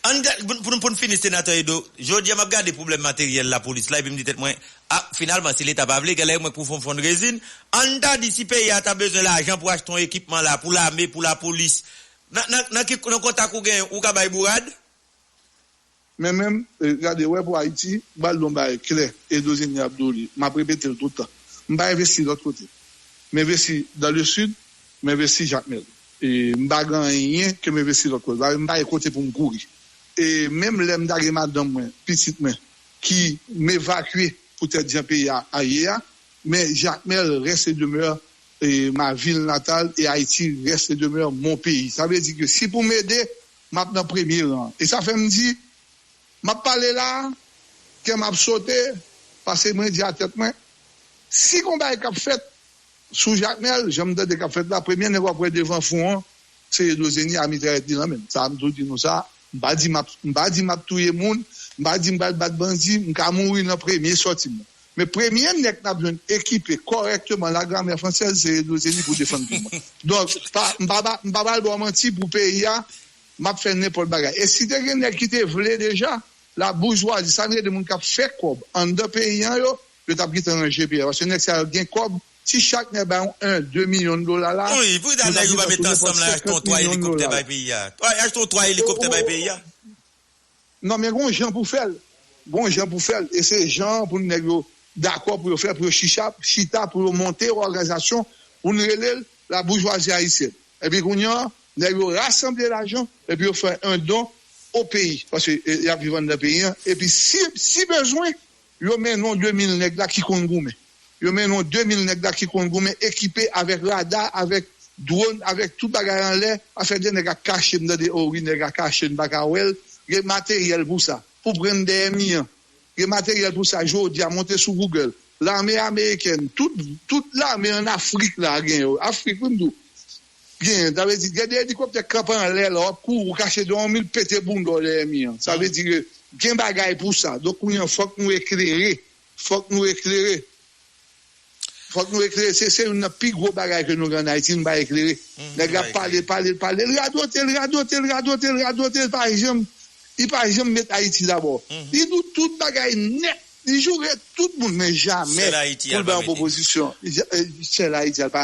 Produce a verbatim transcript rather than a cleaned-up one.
Ann gad, pou, pou, pou n fini, Senatè Edo, jodi a m ap gade pwoblèm materyèl lapolis la, epi m di tèt mwen, a, finalman, si Leta pa vle, genlè mwen pou fè yon fundraising, ann ta di si peyi a ta bezwen lajan pou achte yon ekipman la, pou lame, pou lapolis, nan, nan, nan ki, nan kontak ou gen, ou ka bay bourad? Men menm, eh, gade, wè pou Ayiti, m pral di yon bagay klè, Edo Zeni ap di w li, m ap repete l tout tan. M pa envesti lòt kote. M envesti dans le sud, m envesti Jakmèl. E m pa gen anyen ke m envesti lòt kote. M pa gen kote pou m kouri. E menm lè m ta gen madanm mwen, pitit mwen, ki m evakye poutèt jan peyi a ye a, men Jakmèl reste demeure eh, ma ville natale et Haïti reste demeure mon pays. Sa vle di ke si pou m ede, m ap nan premye ran. E sa fè m di, m ap pale la, kè m ap sote, paske mwen di a tèt mwen, si gon bagay k ap fèt sou Jakmèl, jan m tande k ap fèt la, premye nèg w ap wè devan fwon an, se Edo Zeni a mitrayèt li nan men l. Sa a m tou di nou sa, m pa di m ap, m pa di m ap touye moun, m pa di m pral bat bandi, m ka mouri nan premye sòti m nan. Men premye nèg n ap jwenn ekipe kòrèkteman, la gramè fransèz, se Edo Zeni pou defann pou mwen. Donk, pa, m pa, pa, m pa pral ba w manti pou peyi a, m ap fè nenpòt bagay. E si te gen nèg ki te vle deja, laboujwazi, sa n rele moun k ap fè kòb anndan peyi an yo, yo t ap gentan ranje peyi a. Paske nèg sa yo gen kòb, si chak nèg bay yon en, de milyon dola la, Wi, pou ta nèg yo pa met ansanm la, achte yon twa elikoptè bay peyi a. Achte yon twa elikoptè bay peyi a. Non, men gon jan pou fè l. Gon jan pou fè l. E se jan pou nèg yo dakò pou yo fè, pou yo chicha, chita, pou yo monte yon òganizasyon, pou n rele l laboujwazi ayisyèn. Epi kounye a, nèg yo rasanble lajan, epi yo fè yon don o peyi. Paske eh, y ap viv anndan peyi an. Epi si, si bezwen, yo mennen yon de mil nèg la ki konn goumen. Yo mennen yon de mil nèg la ki konn goumen, ekipe avèk rada, avèk dwòn, avèk tout bagay anlè. Afè de nèg ap kache, m tande, o wi, nèg ap kache, n pa ka wè l. Gen materyèl pou sa. Pou pran dèyè mi an. Gen materyèl pou sa, jodi a, monte sou Google. Lame amerikèn, tout, tout lame ann Afrik la gen yo. Afrik, wi, m di w. Gen, sa vle di, gen de elikoptè k kanpe anlè la, w ap kouri, w kache dèyè yon mi, l pete bounda w dèyè mi an. Sa vle di ke gen bagay pou sa. Donk, kounye a, fòk nou eklere. Fòk nou eklere. Fòk nou eklere. Se, se youn nan pi gwo bagay ke nou gen ann Ayiti, nou pa eklere. Nèg la pale, pale, pale. L radote, l radote, l radote, l radote, l pa janm, li pa janm met Ayiti dabò. Li di w tout bagay nèt. Li joure tout moun, men jamè pou l bay yon pwopozisyon. Sèl Ayiti, al pa